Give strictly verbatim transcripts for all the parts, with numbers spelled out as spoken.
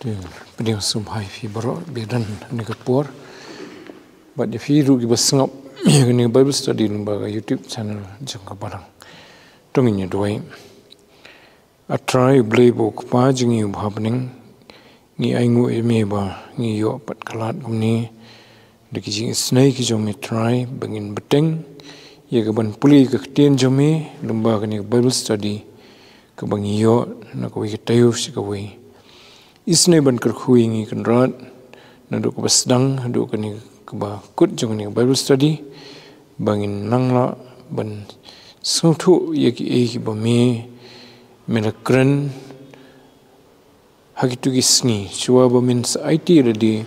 Te pdiang sngewbha ïa phi baroh ba don ha kane ka por. Bad ïa phi ruh kiba sngap ïa kane ka Bible study lyngba ka YouTube channel jong ka Balang. To ngin ïa duwai. A Trai U Blei ba u Kpa jong ngi uba ha bneng, ngi ainguh ïa me ba ngi ïoh pat ka lad kumne da ki jingisynei ki jong me Trai, ba ngin bteng ïa kaban pule ka ktien jong me lyngba kane ka Bible study kaba ngi ïoh na kawei ka taïew sha kawei. Isynei ban kyrkhu ïa ngi Kynrad, naduh kaba sdang haduh kane kaba kut jong kane ka Bible study, ba ngin nang lah ban sngewthuh ïa kiei kiba me, me la kren ha kito ki sngi, shuwa ba men sa aiti lade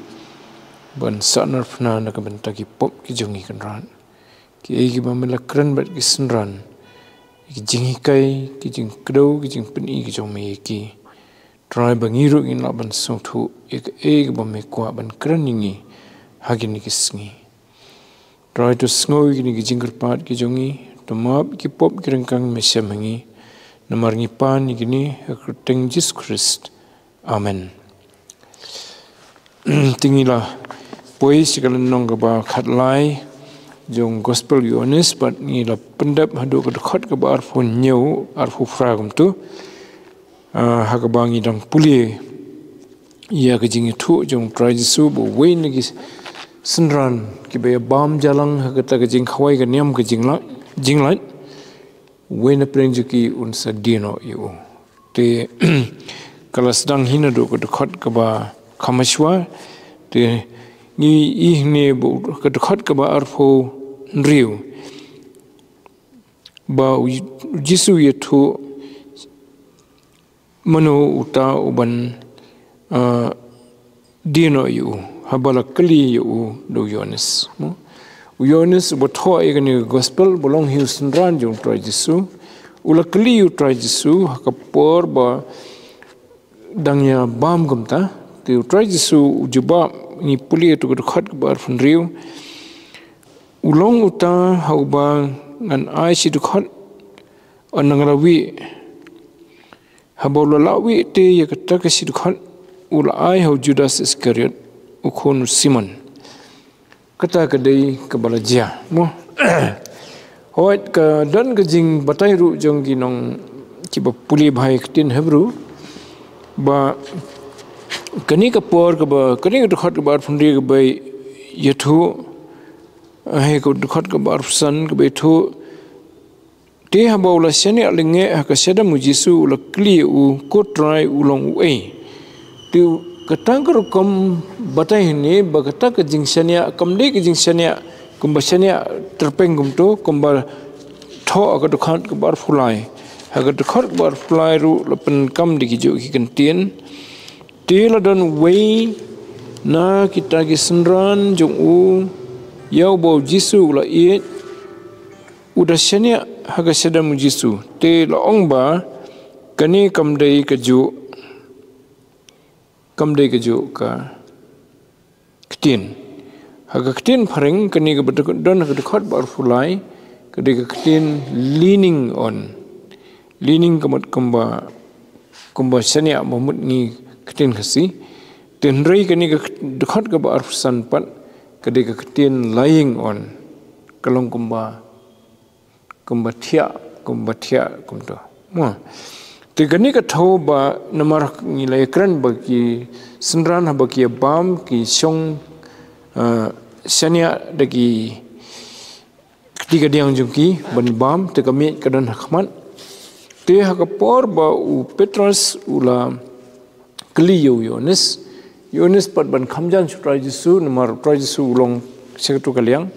ban sahnarphna na ka bynta ki pop ki jong ngi Kynrad. Kiei kiba me la kren bad ki synran, ki jinghikai, ki jingkdew, ki jingpyni ki jong me ïa ki. Trai, ba ngi ruh ngin lah ban sngewthuh ïa kiei kiba me kwah ban kren ïa ngi ha kine ki sngi. Trai, to sngew ïa kine ki jingkyrpad ki jong ngi, to map ki pop ki ryngkang me shem ha ngi. Namar ngi pan ïa kine ha ka kyrteng Jisu Khrist. Amen. Te ngi la poi sha ka lynnong kaba khatlai jong Gospel Ïoannis, bad ngi la pyndep haduh ka dkhot kaba arphew hynñiew, arphew phra kumto. Ah, ha kaba ngi dang pule ïa ka jingïathuh jong Trai Jisu ba uwei na ki synran kiba ïa bam ïalang ha kata ka jingkhawai ka niam ka jinglait, jinglait, uwei na pdeng jong ki un sa die noh ïa u. Te ka la sdang hi naduh ka dkhot kaba kham hashwa. Te ngi ïohi ne ba ka dkhot kaba arphew hynriew ba u Jisu u ïathuh mano uta uban, ah, die noh ïa u, haba la kylli ïa u da u Ïoannis. Mo? U Ïoannis uba thoh ïa kane ka gospel, ba long hi u synran jong u Trai Jisu, u la kylli ïa u Trai Jisu ha ka por ba dang ïa bam kumta. Te u Trai Jisu u jubab, ngi pule ïa tu ka dkhot kaba arphew hynriew. U long uta ha uba ngan ai shi dkhot, ngan ïa la wieh. Haba u la lah wieh te ïa kata ka shi dkhot, u la ai ha u Judas Iskariot, u khun u Simon. Kata ka dei kaba la jia. Mo? Hooid, ka don ka jingbatai ruh jong ki nong kiba pule bha ïa ka ktien Hebru, ba kane ka por kaba, kane ka dkhot kaba arphew hynriew kaba ïathuh, eh, ka dkhot kaba arphew san kaba ïathuh, te haba u la shaniah lyngngeh ha ka shadem u Jisu, u la kylli ïa u, ko Trai, u long uei? Te kata ka rukom batai hangne ba kata ka jingshaniah kam dei ka jingshaniah kumba shaniah tyrpeng kumto, kumba thoh ha ka dkhot kaba arphew lai. Ha ka dkhot kaba arphew lai ruh la pyndonkam da kijuh ki kyntien. Te la don uwei na kita ki synran jong u, ïa uba u Jisu u la ïeit, u da shaniah ha ka shadem u Jisu. Te la ong ba kane kam dei kajuh, kam dei kajuh ka ktien. Ha ka ktien phareng, kane kaba don ha ka dkhot ba arphew lai, ka dei ka ktien leaning on. Leaning ka mut kumba, kumba shaniah, ba mut ngi ktien Khasi. Te hynrei kane ka dkhot kaba arphew san pat, ka dei ka ktien lying on. Ka long kumba, kumba thiah, kumba thiah kumto. Mo. Te kane ka thew ba namar ngi la ïakren ba ki synran haba ki ïa bam ki shong, eh, shaniah da ki kti kadiang jong ki ban bam, te ka miej ka don ha khmat. Te ha ka por ba u Petros u la kylli ïa u Ïoannis, Ïoannis pat ban kham jan sha u Trai Jisu, namar u Trai Jisu u long sha katu ka liang.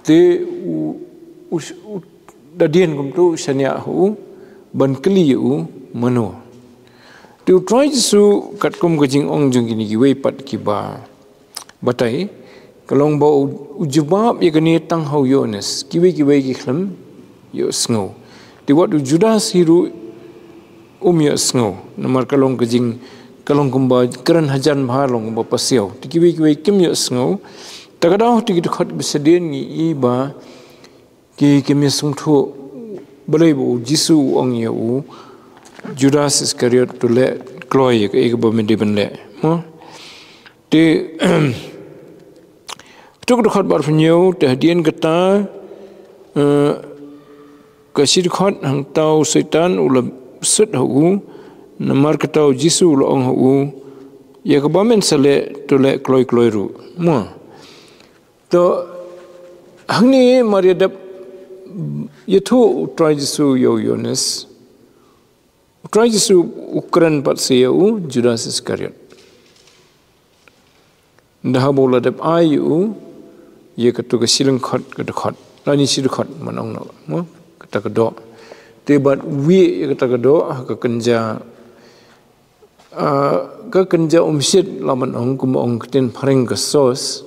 Te u, u, u da dien kumto u shaniah ha u ban kylli ïa u mano. Te u Trai Jisu katkum ka jingong jong kine kiwei pat kiba batai, ka long ba u, u jubab ïa kane tang ha u Ïoannis, kiwei kiwei ki khlem ïohsngew. Te wat u Judas hi ruh um ïohsngew. Namar ka long ka jing, ka long kumba kren hajan bha, long kumba pasiaw. Te kiwei kiwei kim ïohsngew. Ta ka daw te ki dkhot ba shadien ngi i ba ki, kim ïa sngewthuh balei ba u Jisu u ong ïa u Judas Iskariot, to leh kloi ïa kaei kaba me dei ban leh. Mo? Te, katu ka dkhot ba arphew hynñiew, te hadien kata, eh, ka shi dkhot hangta u Soitan u la sut ha u, namar kata u Jisu u la ong ha u, ïa kaba men sa leh, to leh kloi kloi ruh. Mo. To, hangne mar ïa dep ïathuh u Trai Jisu ïa u Ïoannis. U Trai Jisu u kren pat sa ïa u Judas Iskariot. Ynda haba u la dep ai ïa u, ïa katu ka shi lyngkhot ka dkhot. Lane shi dkhot, man ong noh, mo? Kata ka doh. Te bad u wieh ïa kata ka doh, ha ka kynja, ah, ka kynja umshit lah ban ong, kumba ong ktien phareng ka source,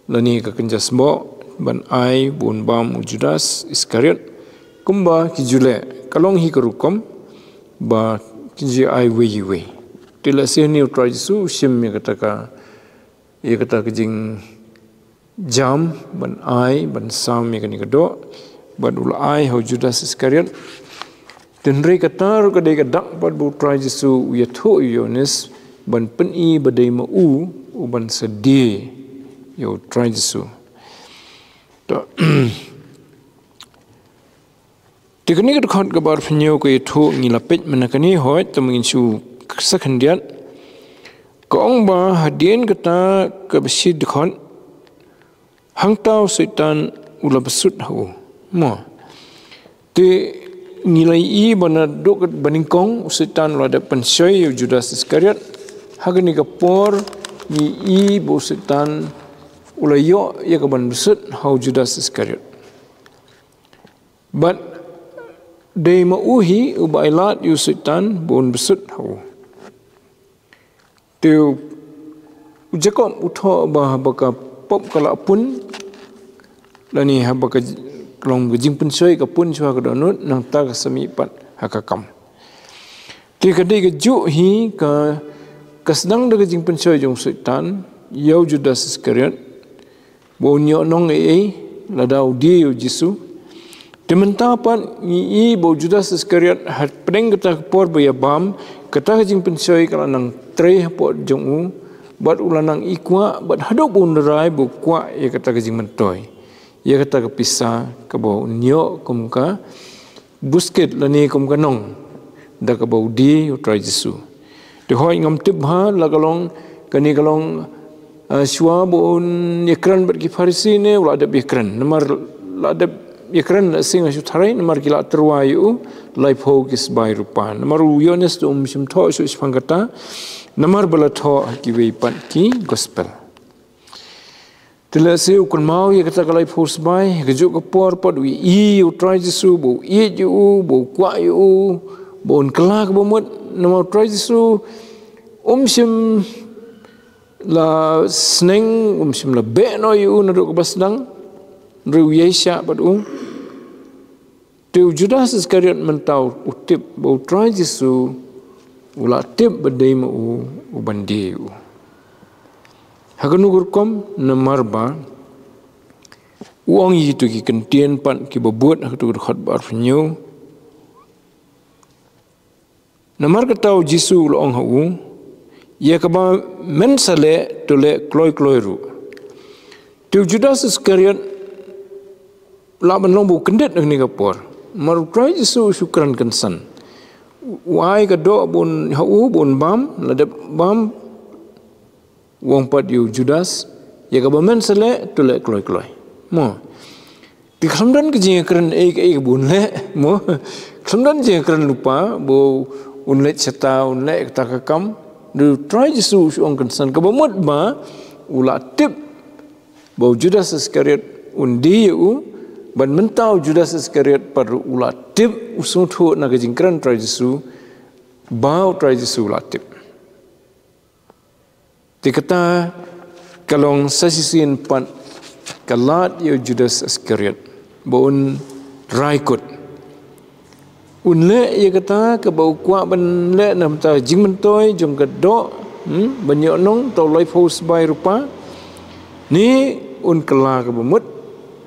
lane ka kynja sboh, ban ai, ba un bam u Judas Iskariot, kumba ki ju leh, ka long hi ka rukom, ba ki ju ai iwei iwei. Te lehse hangne u Trai Jisu u shim ïa kata ka, ïa kata ka jingjam, ban ai, ban sam ïa kane ka doh, bad u la ai ha u Judas Iskariot. Te hynrei kata ruh ka dei ka dak pat ba u Trai Jisu u ïathuh ïa u Ïoannis, ban pyni ba dei ma u, u ban sa die ïa u Trai Jisu. To. Te kane ka dkhot kaba arphew hynñiew ka ïathuh, ngi la peit mynne kane, hooid, tang ba ngin shu sa khyndiat. Ka ong ba hadien kata kaba shi dkhot, hangta u Soitan u la bsut ha u. Mo. Te ngi la ïohi ba naduh kaba nyngkong u Soitan u la dep pynshoi ïa u Judas Iskariot. Ha kane ka por ngi ïohi ba u Soitan u la ïoh ïa ka ban bsut ha u Judas Iskariot. Bad dei ma u hi uba ai lad ïa u Soitan ba un bsut ha u. Te u Jakob u thoh ba haba ka pop ka la pun, lane haba ka j-, ka long ka jingpynshoi ka pun shuwa ka dohnud, nangta ka sa mih pat ha ka kam. Te ka dei kajuh hi ka, ka sdang da ka jingpynshoi jong u Soitan ïa u Judas Iskariot, ba un ïoh nong ei ei lada u die ïa u Jisu. Te mynta pat ngi ïohi ba u Judas Iskariot, hapdeng kata ka por ba ïa bam, kata ka jingpynshoi ka la nang trei hapoh jong u, bad u la nang i kwah, bad haduh ba un rai ba u kwah ïa kata ka jingmyntoi, ïa kata ka pisa kaba un ïoh kum ka buskit lane kum ka nong da kaba u die ïa u Trai Jisu. Te hooid, ngam tip bha la ka long, kane ka long, ah, shuwa ba un ïakren bad ki Pharisi ne u la dep ïakren. Namar la dep ïakren, la sing shu tharai, namar ki la tyrwa ïa u laiphew ki sbai rupa. Namar u Ïoannis te um shym thoh shuh shaphang kata, namar ba la thoh ha kiwei pat ki gospel. Te lehse u kynmaw ïa kata ka laiphew sbai, kajuh ka por pat u ïohi ïa u Trai Jisu, ba u ïeit ïa u, ba u kwah ïa u, ba un kylla kaba mut, namar u Trai Jisu um shym la sneng, um shym la beh noh ïa u naduh kaba sdang, hynrei u ïaishah bad u. Te u Judas Iskariot mynta u tip ba u Trai Jisu u la tip ba dei ma u, u ban die ïa u. Ha kano ka rukom? Namar ba u ong ïa kito ki kyntien pat kiba bud ha kato ka dkhot ba arphew hynñiew. Namar kata u Jisu u la ong ha u, ïa kaba men sa leh, to leh kloi kloi ruh. Te u Judas Iskariot lah ban long ba u kyndit ha kane ka por. Namar u Trai Jisu u shu kren kynsan. U ai ka doh ba un, ha u ba un bam, la dep bam, u ong pat ïa u Judas, ïa kaba men sa leh, to leh kloi kloi. Mo. Te khlem don ka jingïakren ei ka ei kaba un leh, mo. Khlem don jingïakren lypa ba un leit shata, un leh kata ka kam. Te u Trai Jisu u shu ong kynsan kaba mut ba u la tip ba u Judas Iskariot un die ïa u, bad mynta u Judas Iskariot pat ruh u la tip, u sngewthuh na ka jingkren Trai Jisu, ba u Trai Jisu u la tip. Te kata ka long sa shisien pat ka lad ïa u Judas Iskariot ba un rai kut. Un leh ïa kata kaba u kwah ban leh na ka bynta jingmyntoi jong ka doh, hmm, ban ïoh nong, tang laiphew sbai rupa, ne un kylla kaba mut,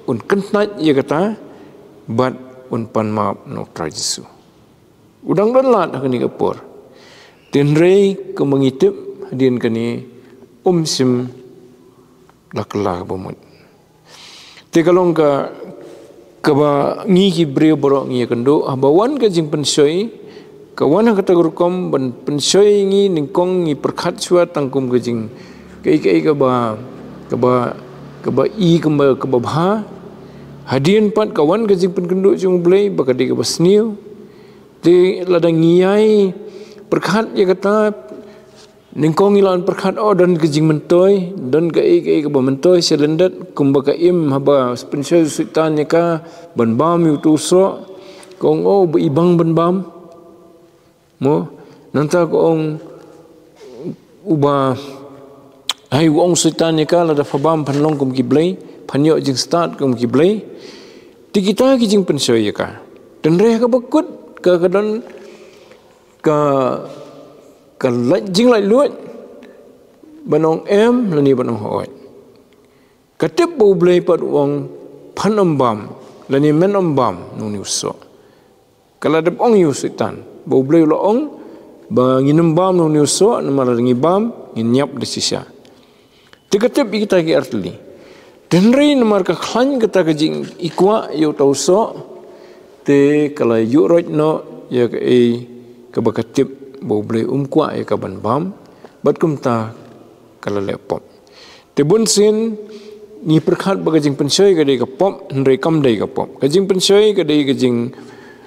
un kyntait ïa kata, bad un pan map na u Trai Jisu. U dang don lad ha kane ka por. Hynrei kumba ngi tip, Hadien kane um shym la kylla kaba mut. Te ka long ka, kaba ngi ki briew baroh ngi ïakynduh, haba wan ka jingpynshoi, ka wan ha kata ka rukom ban pynshoi ngi, nyngkong ngi pyrkhat shuwa tang kum ka jing, kaei kaei kaba, kaba, kaba i kaba, kaba bha. Hadien pat ka wan ka jingpynkynduh jong U Blei ba ka dei kaba sniew. Te lada ngi ïai pyrkhat ïa kata, nyngkong ngi lah ban pyrkhat, oh, don ka jingmyntoi, don kaei kaei kaba myntoi sha lyndet, kumba ka im haba pynshoi u Soitan ïa ka ban bam ïa uto u soh. Ka ong, oh, ba i bang ban bam. Mo, nangta ka ong, uba, hai, u ong u Soitan ïa ka, lada pha bam phan long kum ki blei, phan ïoh jingstad kum ki blei. Te kita ki jingpynshoi ïa ka. Hynrei ha kaba kut ka, ka don ka, ka lait, jinglaitluid ban ong em lane ban ong hooid. Ka tip ba U Blei pat u ong phan ym bam lane men ym bam na une u soh. Ka la dep ong ïa u Soitan ba U Blei u la ong ba ngin ym bam na une u soh, namar lada ngi bam ngin ïap da shisha. Te ka tip ïa kita ki artylli. Hynrei namar ka khlaiñ kata ka jingikwah ïa uta u soh, te ka la ïuhroit noh ïa kaei kaba ka tip ba U Blei um kwah ïa ka ban bam, bad kumta ka la leh pop. Te bunsien ngi pyrkhat ba ka jingpynshoi ka dei ka pop, hynrei kam dei ka pop. Ka jingpynshoi ka dei ka jing,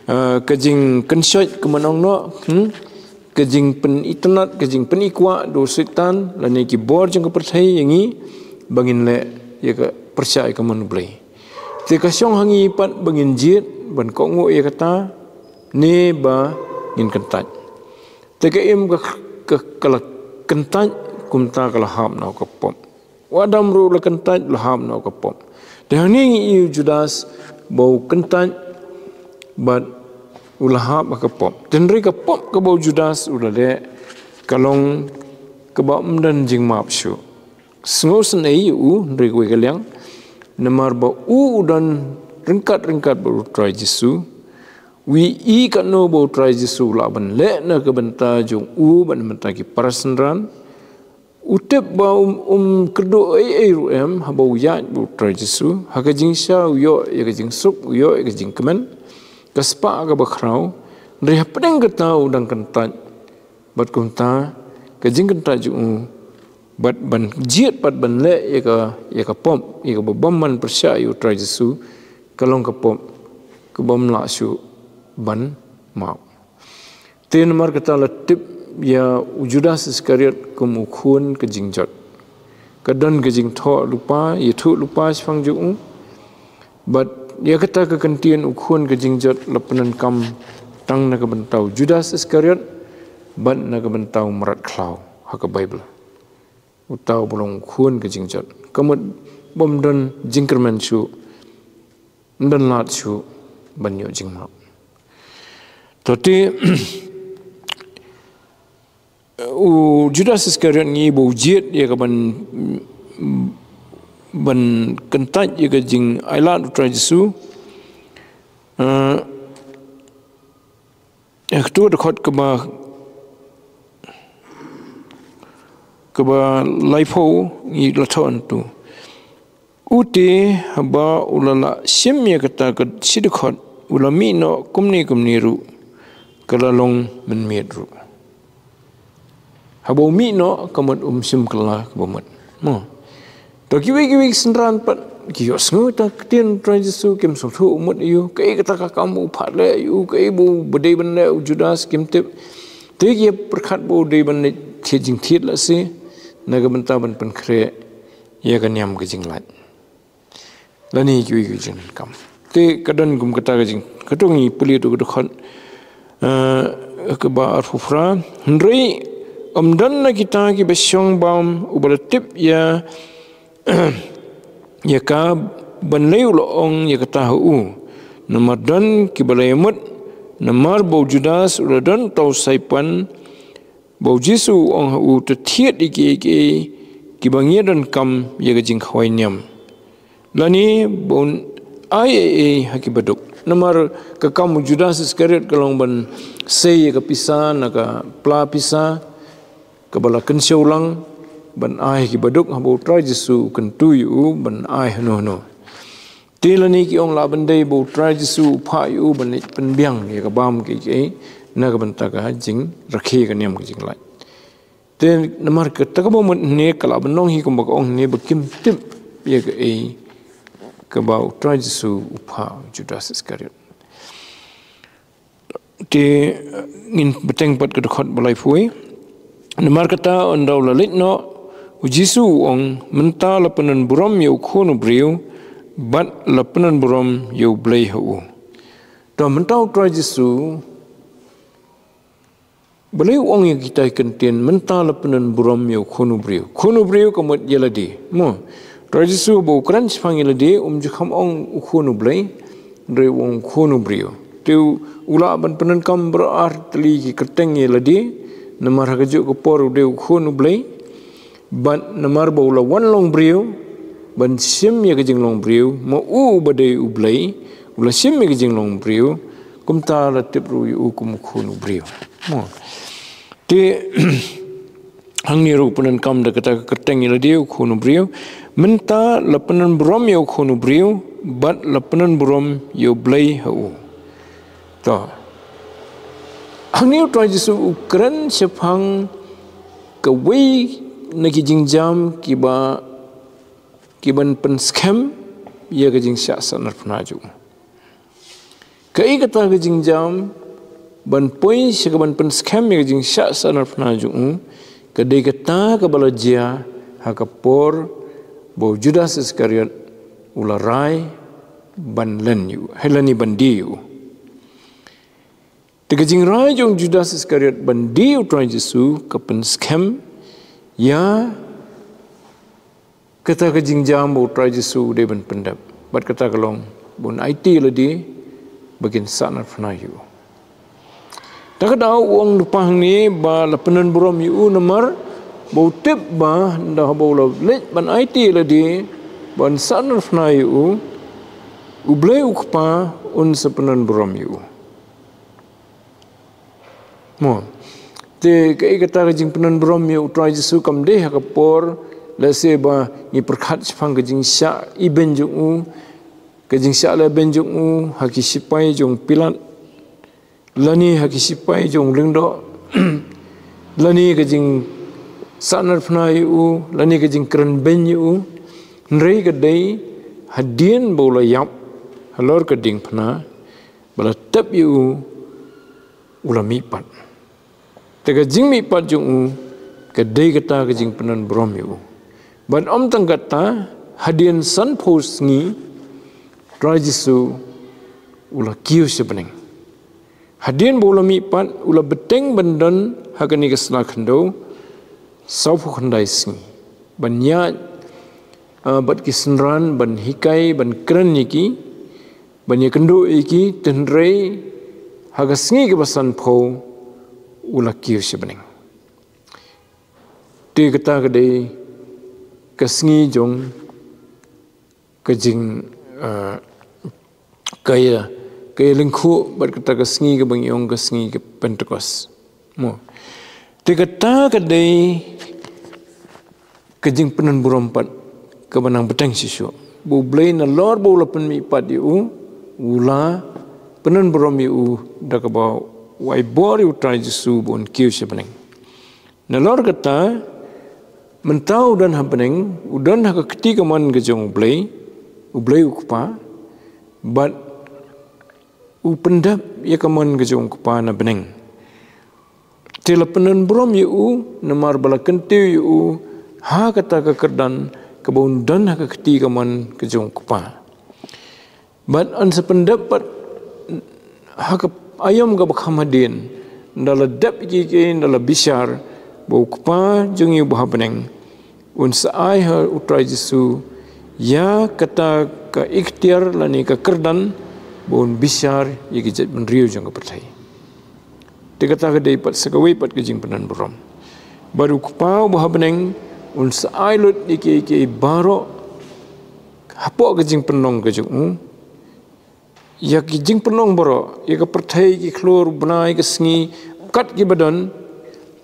eh, ka jingkynshoit kumba nongnoh, hmm? Ka jingpynitynnad, ka jingpynikwah da u Soitan lane ki bor jong ka pyrthei ïa ngi ba ngin leh ïa ka, pyrshah ïa ka mon U Blei. Te ka shong ha ngi pat ba ngin jied ban kohnguh ïa kata ne ba ngin kyntait. Te ka im ka, ka, ka la kyntait, kumta ka la hap noh ka pop. U Adam ruh u la kyntait, u la hap noh ka pop. Te hangne ngi ïohi u Judas ba u kyntait bad u la hap ha ka pop. Te hynrei ka pop kaba u Judas u la leh ka long kaba ym don jingmap shuh. Sngewsynei ïa u, hynrei kawei ka liang, namar ba u u don ryngkat ryngkat bad u Trai Jisu. U ïohi katno ba u Trai Jisu u lah ban leh na ka bynta jong u bad na ka bynta ki para synran. U tip ba um, um kyrduh ei ei ruh em haba u ïaid bad u Trai Jisu. Ha ka jingshisha u ïoh ïa ka jingsuk, u ïoh ïa ka jingkmen. Ka spah kaba khraw. Hynrei hapdeng kata u dang kyntait. Bad kumta ka jingkyntait jong u bad ban jied bad ban leh ïa ka, ïa ka pop, ïa kaba bym man pyrshah ïa u Trai Jisu, ka long ka pop kaba ym lah shuh ban map. Te namar kata la tip ïa u Judas Iskariot kum u khun ka jingjot. Ka don ka jingthoh lypa, ïathuh lypa shaphang jong u. Bad ïa kata ka kyntien u khun ka jingjot la pyndonkam tang na ka bynta u Judas Iskariot bad na ka bynta u mrad khlaw ha ka Baibl. Uta uba long u khun ka jingjot. Ka mut bym don jingkyrmen shuh, ym don lad shuh ban ïoh jingmap. To te, u Judas Iskariot ngi ba u jied ïa ka ban, ban kyntait ïa ka jingailad u Trai Jisu. Eh, eh, katu ka dkhot kaba, kaba laiphew ngi la thoh hangtu. U te haba u la lah shim ïa kata ka shi dkhot u la mih noh kumne kumne ruh ka la long mynmiet ruh. Haba u mih noh ka mut um shym kylla kaba mut. Mo. To kiwei kiwei ki synran pat ki ïohsngew ïa ka ktien u Trai Jisu kim sngewthuh u mut aïu, kaei kata ka kam u phah leh aïu, kaei ba u ba dei ban leh u Judas kim tip. Te ki ïa pyrkhat ba u dei ban leh thied jingthied lehse na ka bynta ban pynkhreh ïa ka niam ka jinglait. Lane kiwei kiwei jingdonkam. Te ka don kum kata ka jing, katu ngi pule tu ka dkhot, eh, kaba arphew phra. Hynrei ym don na kita kiba shong bam uba la tip ïa, ïa ka ban lei u la ong ïa kata ha u. Namar don kiba la ïamut namar ba u Judas u la don uta u saipan, ba u Jisu u ong ha u, to thied ïa kiei kiei kiba ngi ïa donkam ïa ka jingkhawai niam. Lane ba un ai ei ei ha kiba duk. Namar ka kam u Judas Iskariot ka long ban sei ïa ka pisa na ka pla pisa. kaba la kynshew lang ban ai ki baduk haba u Trai Jisu u kyntu ïa u ban ai hano hano. Te lane ki ong lah ban dei ba u Trai Jisu u phah ïa u ban leit pynbiang ïa ka bam kiei kiei na ka bynta ka jingrakhe ka niam ka jinglait. Te namar kata kaba mut hangne ka lah ban long hi kumba ka ong hangne ba kim tip ïa kaei kaba u Trai Jisu u phah u Judas Iskariot. Te ngin bteng pat ka dkhot ba laiphew. Namar kata ynda u la leit noh, u Jisu u ong, mynta la pynburom ïa u Khun u briew bad la pynburom ïa u Blei ha u. To mynta u Trai Jisu, balei u ong ïa kita ki kyntien, mynta la pynburom ïa u Khun u briew? Khun u briew ka mut ïa lade. Mo, Trai Jisu ba u kren shaphang ïa lade, um ju kham ong u Khun u Blei, hynrei u ong u Khun u briew. Te u lah ban pyndonkam baroh ar tylli ki kyrteng ïa lade, namar ha kajuh ka por u dei u Khun u Blei. Bad namar ba u la wan long briew ban shim ïa ka jinglong briew, ma u uba dei u Blei u la shim ïa ka jinglong briew, kumta la tip ruh ïa u kum u Khun u briew. Mo. Te hangne ruh pyndonkam da kata ka kyrteng ïa lade u Khun u briew. Mynta la pynburom ïa u Khun u briew bad la pynburom ïa u Blei ha u. To. Hangne u Trai Jisu u kren shaphang kawei na ki jingjam kiba, kiban pynskhem ïa ka jingshah sahnarphna jong u. Kaei kata ka jingjam ban poi sha kaban pynskhem ïa ka jingshah sahnarphna jong u, ka dei kata kaba la jia ha ka por ba u Judas Iskariot u la rai ban len ïa u, hai lane ban die ïa u. Te ka jingrai jong Judas Iskariot ban die u Trai Jisu ka pynskhem ïa kata ka jingjam ba u Trai Jisu u dei ban pyndep. Bad kata ka long ba un aiti ïa lade ba kin sahnarphna ïa u. Ta ka daw u ong lypa hangne ba la pynburom ïa u namar ba u tip ba ynda haba u la leit ban aiti ïa lade ban sahnarphna ïa u, u Blei u Kpa un sa pynburom ïa u. Mo. Te kaei kata ka jingpynburom ïa u Trai Jisu kam dei ha ka por, lehse ba ngi pyrkhat shaphang ka jingshah iben jong u, ka jingshah lehben jong u ha ki shipai jong u Pilat, lane ha ki shipai jong u lyngdoh, lane ka jingsahnarphna ïa u, lane ka jingkren beiñ ïa u. Hynrei ka dei hadien ba u la ïap halor ka diengphna, ba la tep ïa u, u la mihpat. Te ka jingmihpat jong u ka dei kata ka jingpynburom ïa u. Bad ym tang kata, hadien sanphew sngi Trai Jisu u la kiew sha bneng. Hadien ba u la mihpat u la bteng ban don ha kane ka sla khyndew sawphew khyndai sngi ban ïaid, ah, bad ki synran, ban hikai, ban kren ïa ki, ban ïakynduh ïa ki. Hynrei ha ka sngi kaba sanphew u la kiew sha bneng. Te kata ka dei ka sngi jong ka jing, ah, ka ïa, ka ïa lyngkhuh bad kata ka sngi kaba ngi ong ka sngi ka Pentekost. Mo. Te kata ka dei ka jingpynburom pat kaba nang bteng shisha. Ba u Blei nalor ba u la pynmihpat ïa u, u la pynburom ïa u da kaba u ai bor ïa u Trai Jisu ba un kiew sha bneng. Nalor kata, mynta u don ha bneng, u don ha ka kti kamon ka jong u Blei, u Blei u Kpa, bad u pyndep ïa ka mon ka jong u Kpa na bneng. Te la pynburom ïa u, namar ba la kyntiew ïa u ha kata ka kyrdan kaba un don ha ka kti kamon ka jong u Kpa. Bad yn sa pyndep pat ha ka aïom kaba kham hadien, ynda la dep ïa kiei kiei, ynda la bishar ba u Kpa jong ngi uba ha bneng un sa ai ha u Trai Jisu ïa kata ka iktiar lane ka kyrdan ba un bishar ïa ki jaitbynriew jong ka pyrthei. Te kata ka dei pat sa kawei pat ka jingpynburom. Bad u Kpa uba ha bneng un sa ai lut ïa kiei kiei baroh hapoh ka jingpynlong ka jong u. Ïa ki jingpynlong baroh, ïa ka pyrthei, ki khlur, u bnai, ka sngi, kat kiba don,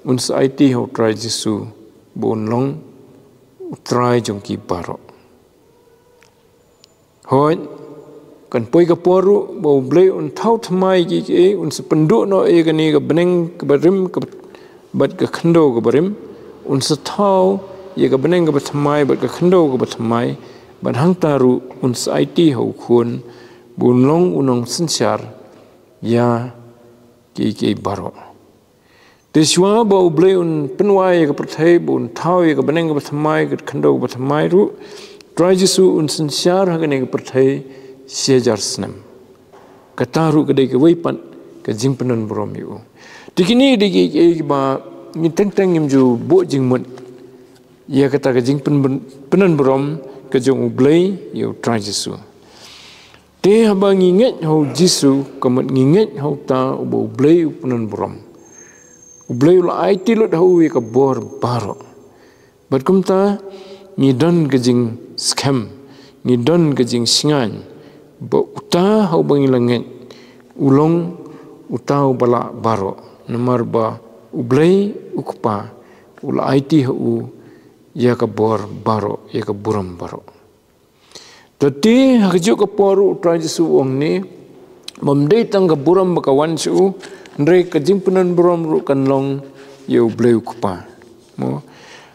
Un sa aiti ha u Trai Jisu ba un long u Trai jong ki baroh. Hooid, kan poi ka por ruh ba U Blei un thaw thymmai ïa kiei kiei, un sa pynduh noh ïa kane ka bneng kaba rim, ka, bad ka khyndew kaba rim, un sa thaw ïa ka bneng kaba thymmai bad ka khyndew kaba thymmai, bad hangta ruh un sa aiti ha u Khun ba un long u nongsynshar ïa kiei kiei baroh. Te shuwa ba U Blei un pynwai ïa ka pyrthei, ba un thaw ïa ka bneng kaba thymmai, ka khyndew kaba thymmai ruh, Trai Jisu un synshar ha kane ka pyrthei shi hajar snem. Kata ruh ka dei kawei pat ka jingpynburom ïa u. Te kine ki dei kiei kiei ba ngi teng teng ngim ju buh jingmut ïa kata ka jingpynburom ka jong U Blei ïa u Trai Jisu. Te haba ngi ngeit ha u Jisu, ka mut ngi ngeit ha uta uba U Blei u pynburom. U Blei u la aiti lut ha u ïa ka bor baroh. Bad kumta ngi don ka jingskhem, ngi don ka jingshngaiñ ba uta ha uba ngi la ngeit u long uta uba lah baroh, namar ba U Blei u Kpa u la aiti ha u ïa ka bor baroh, ïa ka burom baroh. Te ha kajuh ka por ruh u Trai Jisu u ong ne, bym dei tang ka burom ba ka wan sha u, hynrei ka jingpynburom ruh kan long ïa U Blei u Kpa. Mo,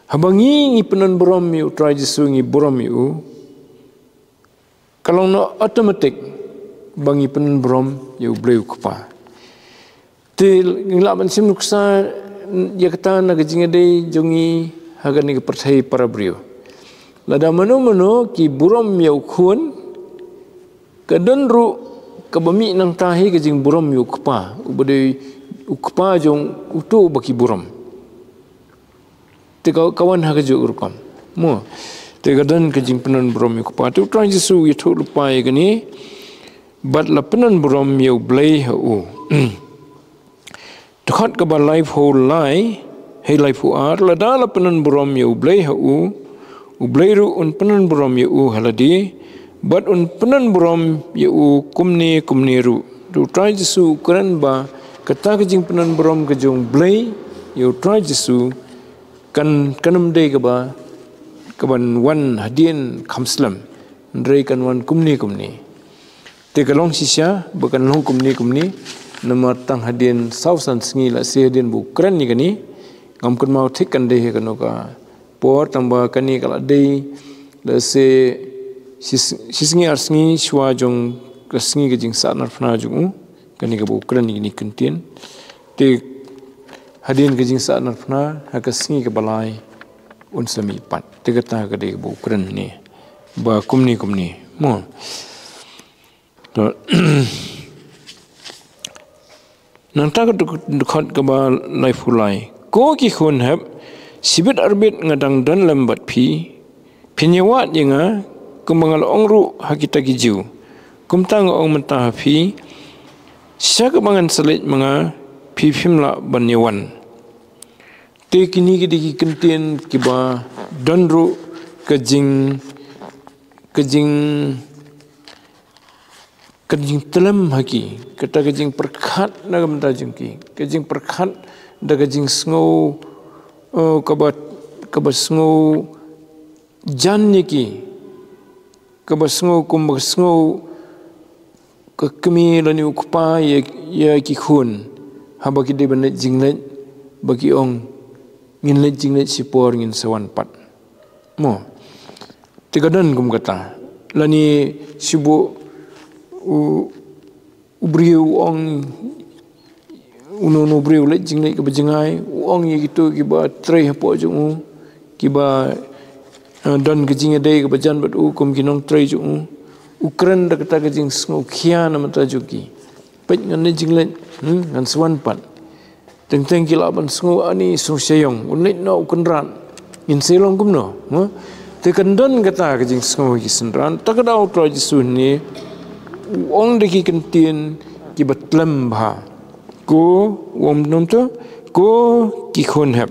haba ngi, ngi pynburom ïa u Trai Jisu, ngi burom ïa u, ka long noh automatic ba ngi pynburom ïa U Blei u Kpa. Te ngi lah ban shim nuksa ïa kata na ka jingïadei jong ngi ha kane ka pyrthei para briew. Lada mano mano ki burom ïa u Khun, ka don ruh kaba mih nangta hi ka jingburom ïa u Kpa, uba dei u Kpa jong uto uba ki burom. Te ka, ka wan ha kajuh ka rukom. Mo. Te ka don ka jingpynburom ïa u Kpa. Te u Trai Jisu u ïathuh lypa ïa kane, bad la pynburom ïa U Blei ha u. Dkhot kaba laiphew lai, hei laiphew ar, lada la pynburom ïa U Blei ha u, U Blei ruh un pynburom ïa u ha lade, bad un pynburom ïa u kumne kumne ruh. Te u Trai Jisu u kren ba kata ka jingpynburom ka jong U Blei ïa u Trai Jisu kan, kan ym dei kaba, kaban wan hadien kham slem, hynrei kan wan kumne kumne. Te ka long shisha ba kan long kumne kumne, namar tang hadien saw san sngi lehse hadien ba u kren ïa kane, ngam kynmaw thik kan dei ha kano ka por, tangba kane ka la dei lehse shi, shi sngi ar sngi shuwa jong ka sngi ka jingsahnarphna jong u, kane kaba u kren ïa kine ki kyntien. Te hadien ka jingsahnarphna ha ka sngi kaba lai un sa mih pat. Te kata ka dei kaba u kren ne ba kumne kumne. Mo. To. Nangta ka duk-, dkhot kaba laiphew lai. Ko ki khun hep, shibit arbit nga dang don lem bad phi, phin ïawad ïa nga, kumba nga la ong ruh ha kita ki Jiw. Kumta nga ong mynta ha phi, sha kaba ngan sa leit ma nga, phi phim lah ban ïawan. Te kine ki dei ki kyntien kiba don ruh ka jing, ka jing, ka jingtlem ha ki, kata ka jingpyrkhat na ka bynta jong ki, ka jingpyrkhat da ka jingsngew, eh, kaba, kaba sngew jan ïa ki, kaba sngew kumba sngew ka kmie lane u kpa ïa, ïa ki khun, haba ki dei ban leit jingleit, ba ki ong, ngin leit jingleit shipor, ngin sa wan pat. Mo. Te ka don kum kata. Lane shibun u, u briew u ong, uno uno u briew u leit jingleit kaba jngai, u ong ïa kito kiba trei hapoh jong u, kiba, eh, don ka jingïadei kaba jan bad u kum ki nongtrei jong u. U kren da kata ka jingsngewkhia na ka bynta jong ki. Peit ngan leit jingleit, hmm, ngan sa wan pat. Teng teng ki lah ban sngew, ani sngewsih ïong, un leit noh u Kynrad, ngin sa ïalong kumno, mo? Te kan don kata ka jingsngew ha ki synran. Ta ka daw u Trai Jisu hangne u ong da ki kyntien kiba tlem bha. Ko, u ong kumto, ko ki khun hep.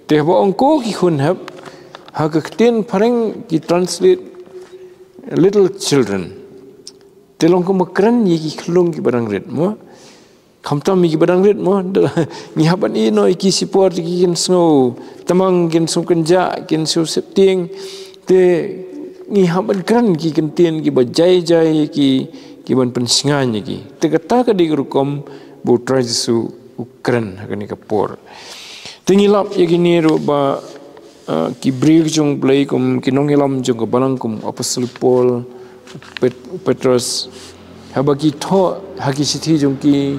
Te haba ong ko ki khun hep, ha ka ktien phareng ki translate little children. Te long kumba kren ïa ki khyllung kiba dang rit, mo? Khamtam ïa kiba dang rit mo, ngi hap ban ïeh noh ïa ki shipor, ki kin sngew tymmen, kin sngew kynjah, kin sngew septieng. Te ngi hap ban kren ki kyntien kiba jai jai ïa ki, kiban pynshngaiñ ïa ki. Te kata ka dei ka rukom ba U Trai Jisu u kren ha kane ka por. Te ngi lap ïa kine ruh ba, ah, ki briew jong U Blei kum ki nongïalam jong ka balang kum Apostol Paul, Pet-, Petros, haba ki thoh ha ki shithi jong ki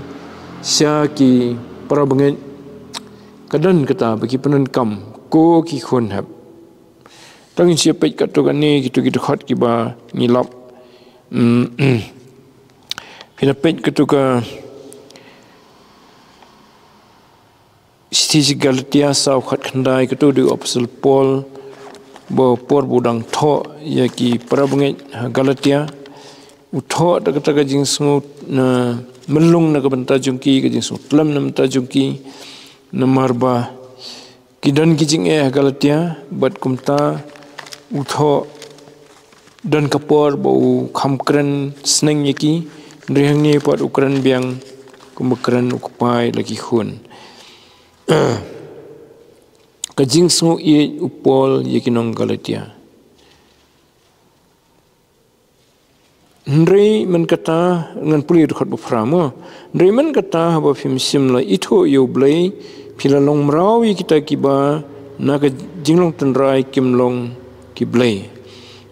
sha ki para bangeit, ka don kata ba ki pyndonkam, ko ki khun hep. Tang shu peit katto katne kito ki dkhot kiba ngi lap. Mm, mm. Phi la peit katto ka shithi sha ki Galatia saw khatkhyndai, katto dei u Apostol Paul, ba por ba u dang thoh ïa ki para bangeit ha Galatia, u thoh da kata ka jingsngew na, myllung na ka bynta jong ki, ka jingsngew tlem na bynta jong ki, namar ba ki don ki jingeh ha Galatia, bad kumta u thoh don ka por ba u kham kren sneng ïa ki, hynrei hangne pat u kren biang kumba kren u kpa ïa la ki khun. Ka jingsngew ïeit u Paul ïa ki nong Galatia. Hynrei mynta kata, ngan pule dkhot ba phra mo. Hynrei mynta kata, haba phim shym la ithuh ïa U Blei, phi la long mraw ïa kita kiba na ka jinglong tynrai kim long ki blei.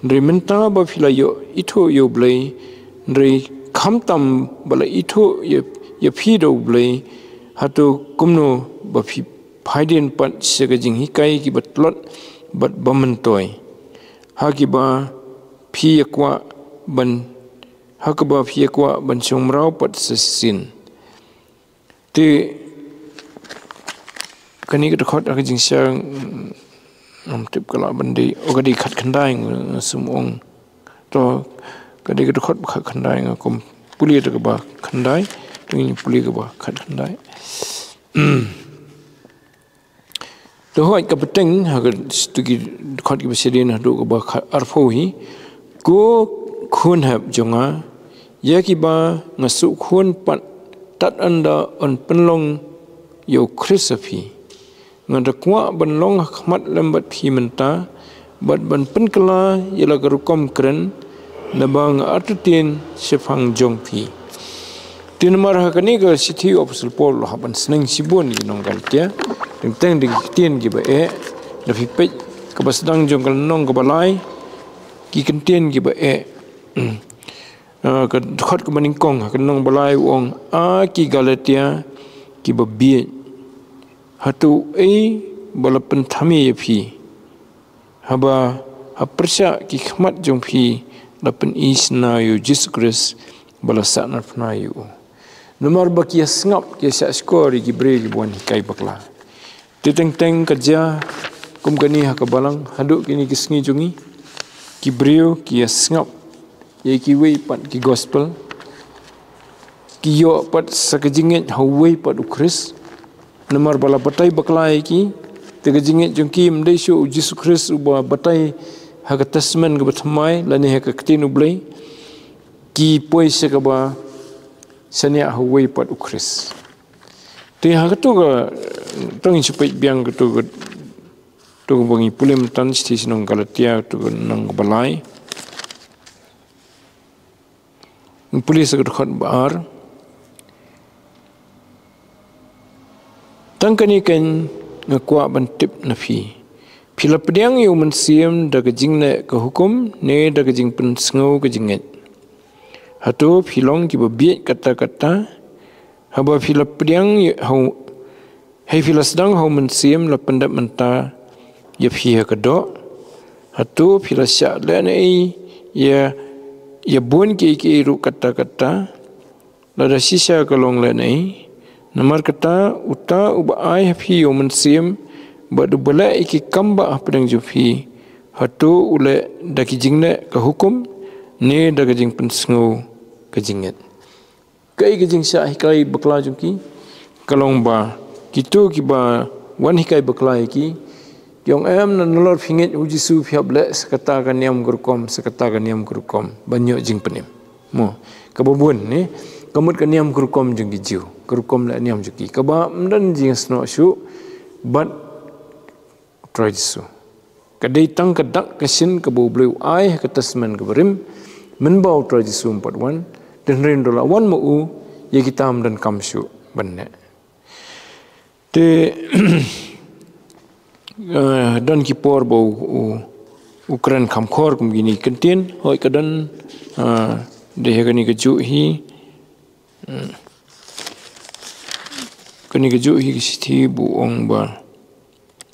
Hynrei mynta ba phi la ïoh ithuh ïa U Blei, hynrei khamtam ba la ithuh ïa, ïa phi da U Blei, hato kumno ba phi phai dien pat sha ka jinghikai kiba tlot bad ba myntoi, ha kiba phi ïa kwah ban, ha kaba phi ïa kwah ban shong mraw pat sa shisien. Te kane ka dkhot ha ka jingshai, mm, ngam tip ka lah ban dei, o ka dei khatkhyndai, nga sngewthuh. To, ka dei ka dkhot ba khatkhyndai, nga kum pule da kaba khyndai, to ngin pule kaba khatkhyndai. To hooid, kaba teng ha ka, to ki dkhot kiba shadien haduh kaba kha-, arphew hi. Ko khun hep jong nga, ïa kiba nga shu khun pat tad haduh ban pynlong ïa U Khrist ha phi. Nga da kwah ban long ha khmat lem bad phi mynta, bad ban pynkylla ïa la ka rukom kren, naba nga artatien shaphang jong phi. Te namar ha kane ka shithi u Apostol Paul u la hap ban sneng shibun ïa ki nong Galatia, teng teng da ki ktien kiba eh, da phi peit kaba sdang jong ka lynnong kaba lai, ki ktien kiba eh. Ah, ka dkhot kaba nyngkong, ka lynnong ba lai u ong, A ki Galatia kiba bieit, hato ei ba la pynthame ïa phi, haba ha pyrshah ki khmat jong phi la pyni shynna ïa U Jisu Khrist ba la sahnarphna ïa u. Namar ba ki ïa sngap, ki ïa shahshkor ïa ki briew kiba wan hikai bakla. Te teng teng ka jia kum kane ha ka balang, haduh kine ki sngi jong ngi, ki briew ki ïa sngap ïa kiwei pat ki gospel, ki ïoh pat sa ka jingngeit ha uwei pat U Khrist, namar ba la batai bakla ïa ki. Te ka jingngeit jong ki ym dei shuh U Jisu Khrist uba batai ha ka Testament kaba thymmai lane ha ka Ktien U Blei, ki poi sha kaba shaniah ha uwei pat U Khrist. Te ha kato ka, to ngin shu peit biang kato ka, to kaba ngi pule mynta, shithi sha ki nong Galatia, to ka lynnong kaba lai. Ngi pule sa ka dkhot ba ar. Tang kane keiñ nga kwah ban tip na phi. Phi la pdiang ïa U Mynsiem da ka jingleh ka hukum ne da ka jingpynsngew ka jingngeit? Hato phi long kiba bieit katta katta? Haba phi la pdiang ïa ha u, hei phi la sdang ha U Mynsiem la pyndep mynta ïa phi ha ka doh? Hato phi la shah lehnohei ïa, ïa bun kiei kiei ruh katta katta? Lada shisha ka long lehnohei, namar kata uta uba ai ha phi ïa U Mynsiem bad uba leh ïa ki kam ba hapdeng jong phi, hato u leh da ki jingleh ka hukum ne da ka jingpynsngew ka jingngeit? Kaei ka jingshah hikai bakla jong ki? Ka long ba kito kiba wan hikai bakla ïa ki, ki ong, em, na nalor phi ngeit ha U Jisu phi hap leh sa kata ka niam ka rukom, sa kata ka niam ka rukom ban ïoh jingpynim. Mo, kaba bun ne, Ka mut ka niam ka rukom jong ki Jiw, ka rukom leh niam jong ki. Kaba ym don jingsnoh shuh bad Trai Jisu. Ka dei tang ka dak ka shin kaba U Blei u ai ha ka Testament kaba rim, mynba U Trai Jisu um pat wan, te hynrei ynda la wan ma u, ïa kita ym don kam shuh ban neh. Te, eh, don ki por ba u, u, u kren kham khor kum kine ki kyntien, hooid ka don, eh, dei ha kane kajuh hi, hmm, kane kajuh hi ka shithi ba u ong ba,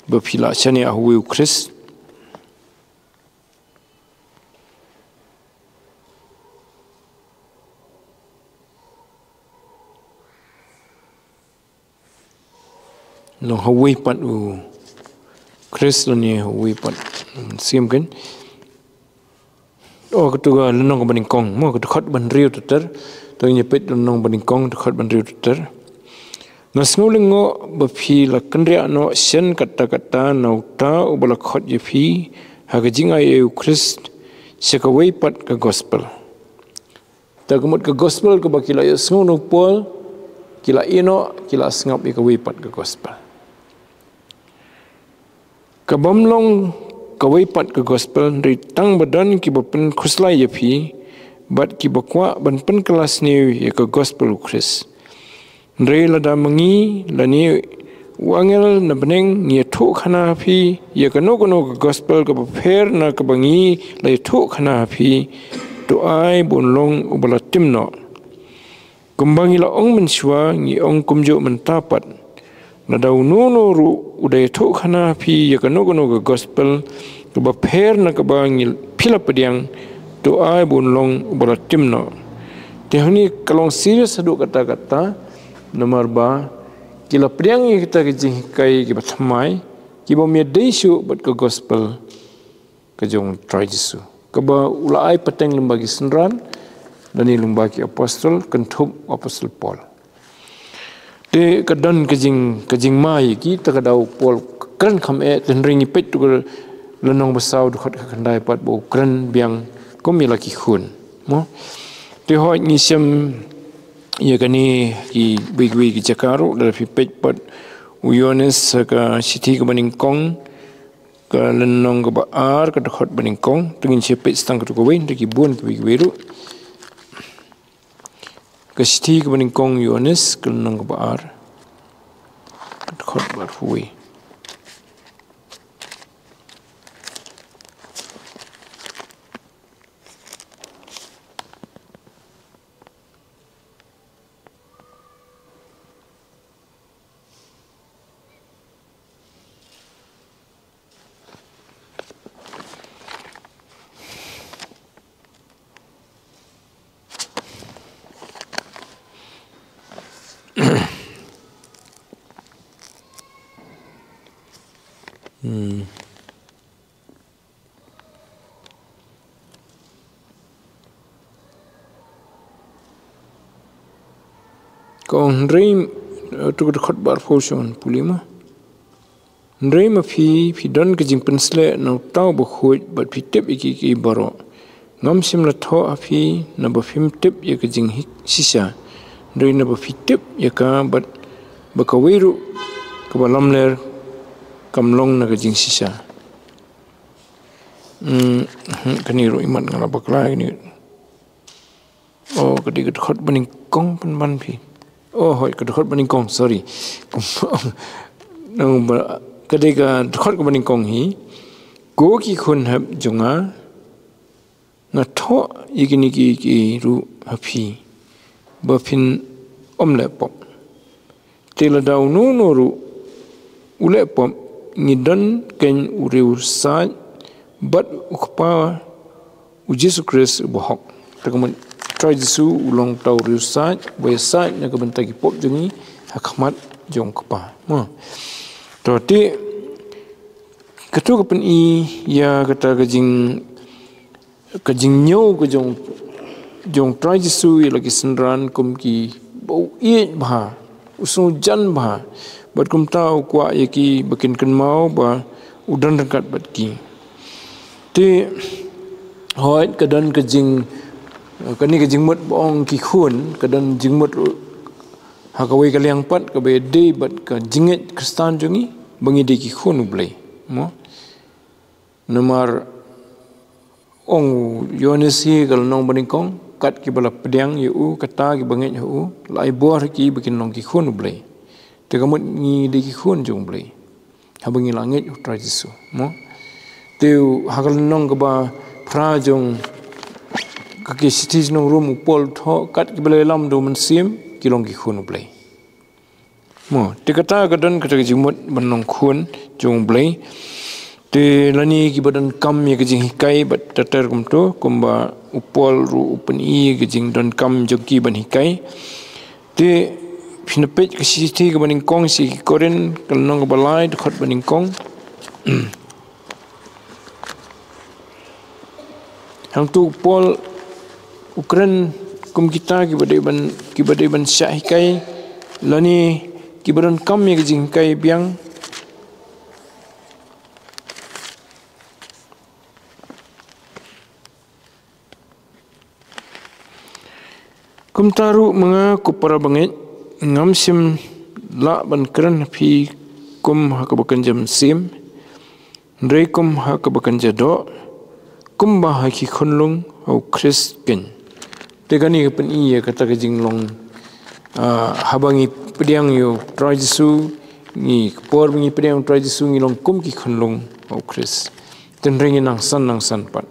ba phi la shaniah ha uwei U Khrist. Long ha uwei pat U Khrist lane ha uwei pat, mm, siem kein. Oh, katu ka lynnong kaba nyngkong, mo, katu ka dkhot ba hynriew ter ter, to ngin peit lynnong ba nyngkong, dkhot ba hynriew ter ter. Nga sngew lyngngoh ba phi la kynriah noh shen katta katta na uta uba la khot ïa phi ha ka jingai ei U Khrist sha kawei pat ka gospel. Te ka mut ka gospel kaba ki la ïohsngew na u Paul, ki la ïehnoh, ki la sngap ïa kawei pat ka gospel. Kaba ym long kawei pat ka gospel, hynrei tang ba don kiba pynkhuslai ïa phi, bad kiba kwah ban pynkylla sniew ïa ka gospel U Khrist. Hynrei lada ma ngi, lane u angel na bneng ngi ïathuh khana ha phi ïa kano kano ka gospel kaba pher na kaba ngi la ïathuh khana ha phi, to ai ba un long uba la tim noh. Kumba ngi la ong mynshuwa, ngi ong kumjuh mynta pat. Lada uno uno ruh u da ïathuh khana ha phi ïa kano kano ka gospel kaba pher na kaba ngi, phi la pdiang, to ai ba un long uba la tim noh. Te hangne ka long serious haduh katta katta, namar ba ki la pdiang ïa kita ki jinghikai kiba thymmai, kiba ym ïadei shuh bad ka gospel ka jong U Trai Jisu, kaba u la ai pateng lyngba ki synran, lane lyngba ki apostol, kynthup u apostol Paul. Te ka don ka jing, ka jingma ïa ki, te ka daw Paul kren kham eh, te hynrei ngi peit tu ka lynnong ba saw dkhot khatkhyndai pat ba u kren biang kum ïa la ki khun. Mo? Te hooid ngi shem ïa kane kiwei kiwei ki jaka ruh, lada phi peit pat u Ïoannis ha ka shithi kaba nyngkong, ka lynnong kaba ar, ka dkhot ba nyngkong, te ngin sa peit tang katu kawei, te ki bun kiwei kiwei ruh. Ka shithi kaba nyngkong Ïoannis, ka lynnong kaba ar, ka dkhot ba arphew wei. Hmm. Ka ong hynrei, eh, tu ka dkhot ba arphew shon pule mo. Hynrei ma phi, phi don ka jingpynsleh na uta uba khuid, bad phi tip ïa kiei kiei baroh. Ngam shym la thoh ha phi naba phim tip ïa ka jingshisha, hynrei naba phi tip ïa ka, bad ba kawei ruh kaba lamler kam long na ka jingshisha. Hmm, hmm, kane ruh imat nga la bakla kane. Oh, ka dei ka dkhot ba nyngkong pynban phi. Oh, hooid, ka dkhot ba nyngkong, sorry. Nang ba, ka dei ka dkhot kaba nyngkong hi. Ko ki khun hep jong nga, nga thoh ïa kine kiei kiei ruh ha phi, ba phin ym leh pop. Te lada uno uno ruh u leh pop, ngi don keiñ u riewsaid bad u Kpa, u Jisu Khrist uba hok. Te ka mut Trai Jisu u long uta u riewsaid, uba ïasaid na ka bynta ki pop jong ngi ha khmat jong u Kpa. Mo. To te, katu ka pyni ïa kata ka jing, ka jingñiew ka jong, jong Trai Jisu ïa la ki synran kum kiba u ïeit bha, u sngewjan bha, bad kumta u kwah ïa ki ba kin kynmaw ba u don ryngkat bad ki. Te, hooid ka don ka jing, Kane ka jingmut ba ong ki khun, ka don jingmut ruh ha kawei ka liang pat, kaba ïadei bad ka jingngeit Khristan jong ngi, ba ngi dei ki khun U Blei. Mo? Namar ong u Ïoannis hi ha ka lynnong banyngkong, kat kiba la pdiang ïa u, kata kiba ngeit ha u, la ai bor ha ki ba kin long ki khun U Blei. Te ka mut ngi dei ki khun jong U Blei. Haba ngi la ngeit ha u Trai Jisu, mo? Te ha ka lynnong kaba phra jong ka ki shithi shnong Rom, u Paul u thoh, kat kiba la ïalam da u Mynsiem, ki long ki khun U Blei. Mo, te kata ka don kata ka jingmut ban long khun jong U Blei. Te lane kiba donkam ïa ka jinghikai bad ter ter kumto, kumba u Paul ruh u pyni ïa ka jingdonkam jong ki ban hikai. Te phin peit ka shithi kaba nyngkong sha ki Korinth, ka lynnong kaba lai, dkhot ba nyngkong. Hangto u Paul u kren kum kita kiba dei ban, kiba dei ban shah hikai, lane kiba donkam ïa ka jinghikai biang. Kumta ruh ma nga, ko para bangeit, ngam shym lah ban kren ha phi kum ha kaba kynja mynsiem, hynrei kum ha kaba kynja doh, kumba ha ki khunlung ha u Khrist keiñ. Te kane ka pyni ïa kata ka jinglong, ah, haba ngi pdiang ïa u Trai Jisu, ngi, ka por ba ngi pdiang ïa u Trai Jisu, ngi long kum ki khunlung ha u Khrist. Te hynrei ngi nang san, nang san pat.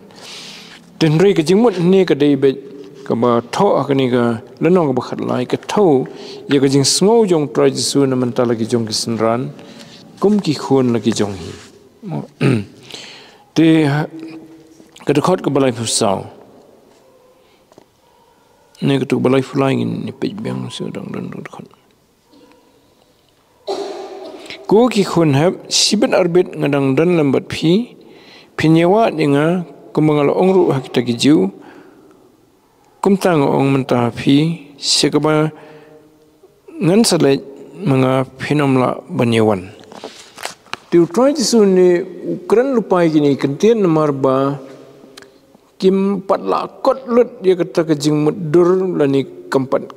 Te hynrei ka jingmut hangne ka dei beit kaba thoh ha kane ka lynnong kaba khatlai, ka thew ïa ka jingsngew jong u Trai Jisu na bynta la ki jong ki synran, kum ki khun la ki jong hi. Te ha, ka dkhot kaba laiphew saw. Ne ka dkhot kaba laiphew lai, ngin ïa peit biang shuh, dang don ka dkhot. Ko ki khun hep, shibit arbit nga dang don lem bad phi, phin ïa wad ïa nga, kumba nga la ong ruh ha kita ki Jiw, kumta nga ong mynta ha phi, sha kaba ngan sa leit ma nga, phin ym lah ban ïa wan. Te u Trai Jisu ne u kren lypa ïa kine ki kyntien namar ba kim pat lah kot lut ïa kata ka jingmutdur, lane kam pat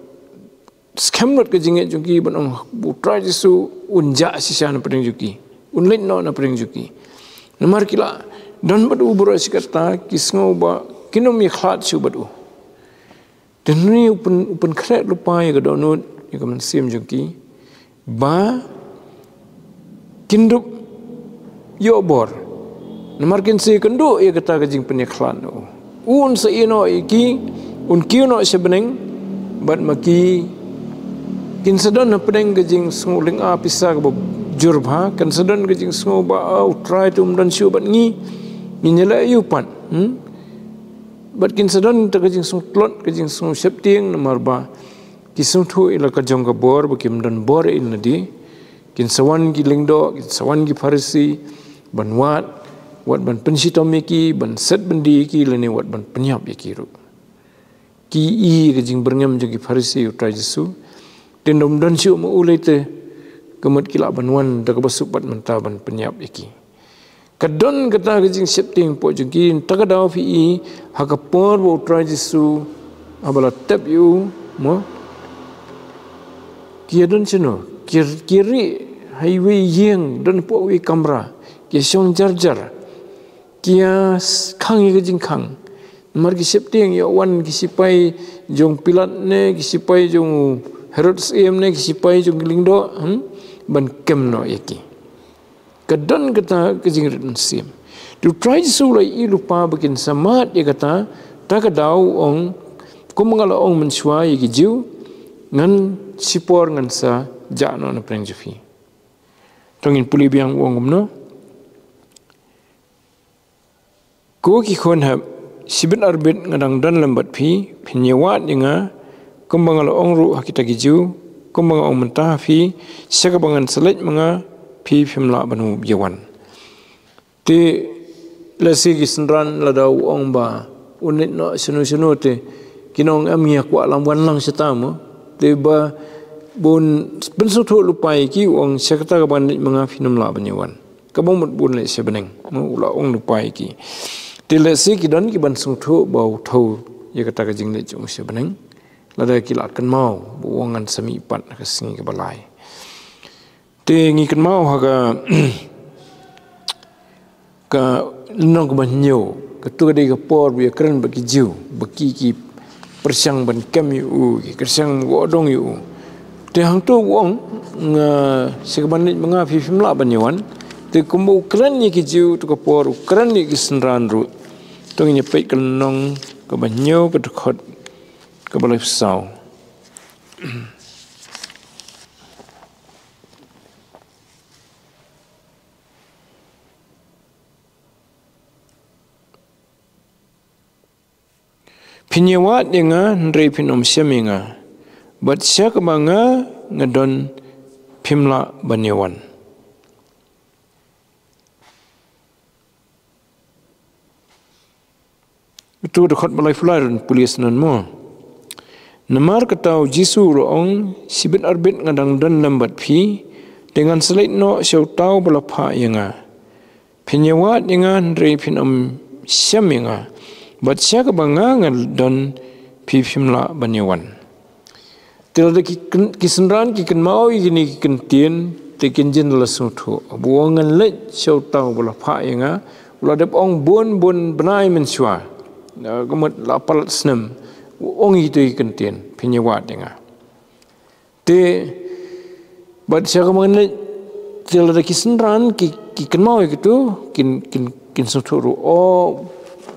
skhem lut ka jingngeit jong ki ban ong u Trai Jisu un jah shisha na pdeng jong ki, un leit noh na pdeng jong ki. Namar ki la don bad u baroh shi katta, ki sngew ba kin ym ïakhlad shuh bad u. Te hynrei u pyn, u pynkhreh lypa ïa ka dohnud, ïa ka mynsiem jong ki, ba kin dup ïoh bor. Namar kin sa ïakynduh ïa kata ka jingpynïakhlad na u. Un sa ïehnoh ïa ki, un kiew noh sha bneng, bad ma ki kin sa don hapdeng ka jingsngew lynga pisa kaba jur bha, kin sa don ka jingsngew ba, ah, u Trai te um don shuh bad ngi, ngin ïaleh aïu pat, hmm? Bad kin sa don ta ka jingsngewtlot, ka jingsngewsheptieng, namar ba ki sngewthuh ïa la ka jong ka bor ba kim don bor ei lade. Kin sa wan ki lyngdoh, kin sa wan ki Pharisi ban wad, wat ban pynshitom ïa ki, ban set byndi ïa ki, lane wat ban pynïap ïa ki ruh. Ki i ka jingbyrngem jong ki Pharisi ïa u Trai Jisu. Te ym don shuh ma u, lei te ka mut ki lah ban wan da kaba suk bad mynta ban pynïap ïa ki. Ka don kata ka jingsheptieng hapoh jong ki, ta ka daw phi i ha ka por ba u Trai Jisu haba la tep ïa u, mo, ki ïa don shano, ki, ki ïa rieh ha iwei i ïing, don hapoh iwei i kamra, ki ïa shong jar jar, ki ïa s-, khang ïa ka jingkhang. Namar ki sheptieng ïoh wan ki sipai jong u Pilat ne, ki sipai jong u Herod Syiem ne, ki sipai jong ki lyngdoh, hmm, ban kem noh ïa ki. Ka don kata ka jingrit mynsiem. Te u Trai Jisu u la ïohi lypa ba kin sa mad ïa kata, ta ka daw u ong, kumba nga la ong mynshuwa ïa ki Jiw, ngan shipor ngan sa jah noh na pdeng jong phi. To ngin pule biang u ong kumno. Ko ki khun hep, shibit arbit nga dang don lem bad phi, phin ïa wad ïa nga, kumba nga la ong ruh ha kita ki Jiw, kumba nga ong mynta ha phi, sha kaba ngan sa leit ma nga, phi phim lah ban ïa wan. Te lehse ki synran lada u ong ba un leit noh shano shano te kin ong em, ngi ïa kwah lam wan lang shata mo. Te ba bun pynsngewthuh lypa ïa ki, u ong sha kata kaba ngan leit ma nga phin ym lah ban ïa wan. Kaba mut bun leh sha bneng, mo, u la ong lypa ïa ki. Te lehse ki don kiban sngewthuh ba u thew ïa kata ka jingleit jong u sha bneng, lada ki la kynmaw ba u ong ngan sa mih pat ha ka sngi kaba lai. Te ngi kynmaw ha ka, ka lynnong kaba hynñiew, kato ka dei ka por ba ïakren bad ki Jiw, ba ki, ki pyrshang ban kem ïa u, ki pyrshang ban ïoh dong ïa u. Te hangto u ong, nga, sha kaba ngeit ma nga phi phim lah ban ïawan. Te kumba u kren ïa ki Jiw kato ka por, u kren ïa ki synran ruh. To ngin ïa peit ka lynnong kaba hynñiew, ka dkhot kaba laiphew saw. Phin ïawad ïa nga, hynrei phin ym shem ïa nga. Bad sha kaba nga, nga don, phim lah ban ïawan. Uto u dkhot ba laiphew lai ruh pule shen mo. Namar kata u Jisu u la ong, shibit arbit nga dang don lem bad phi, te ngan sa leit noh sha uta uba la phah ïa nga. Phin ïawad ïa nga, hynrei phin ym shem ïa nga. Bad sha kaba nga nga don, phi phim lah ban ïawan. Te lada ki kyn-, ki synran ki kynmaw ïa kine ki kyntien, te kin jin la sngewthuh. Ba u ong ngan leit sha uta uba la phah ïa nga, u la dep ong bun bun bnai mynshuwa. Ka mut la palat snem. U ong ïa kito ki kyntien, phin ïawad ïa nga. Te bad sha kaba ngan leit, te lada ki synran ki, ki kynmaw ïa kito, kin, kin, kin sngewthuh ruh, o,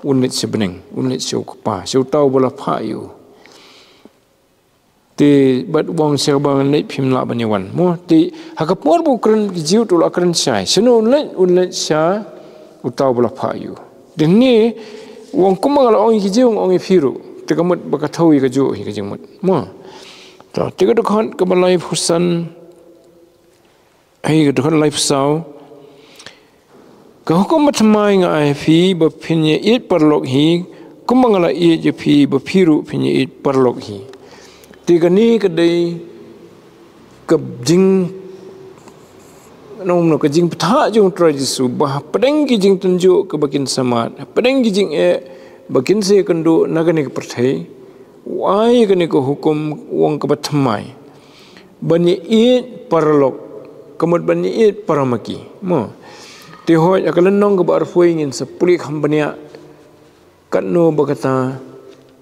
un leit sha bneng, un leit sha u Kpa, sha uta uba la phah ïa u. Te bad u ong sha kaba ngan leit phim lah ban ïawan. Mo, te ha ka por ba u kren ki Jiw, to u la kren shai. Shano un leit, un leit sha uta uba la phah ïa u. Te hangne u ong kumba nga la ong ïa ki Jiw, nga ong ïa phi ruh. Te ka mut ba ka thew ïa kajuh hi ka jingmut. Mo. To, te ka dkhot kaba laiphew san. Hei, ka dkhot laiphew saw. Ka hukum bathymmai nga ai ha phi ba phin ïaieit paralok hi, kumba nga la ïeit ïa phi ba phi ruh phin ïaieit paralok hi. Te kane ka dei ka jing, nongno ka jingbatai jong u Trai Jisu, ba hapdeng ki jingtynjuh kaba kin sa mad, hapdeng ki jingeh ba kin sa ïakynduh na kane ka pyrthei, u ai kane ka hukum, u ong kaba thymmai. Ban ïaieit paralok, ka mut ban ïaieit para ma ki. Mo. Te hooid, ha ka lynnong kaba arphew ngin sa pule kham bniah katno ba kata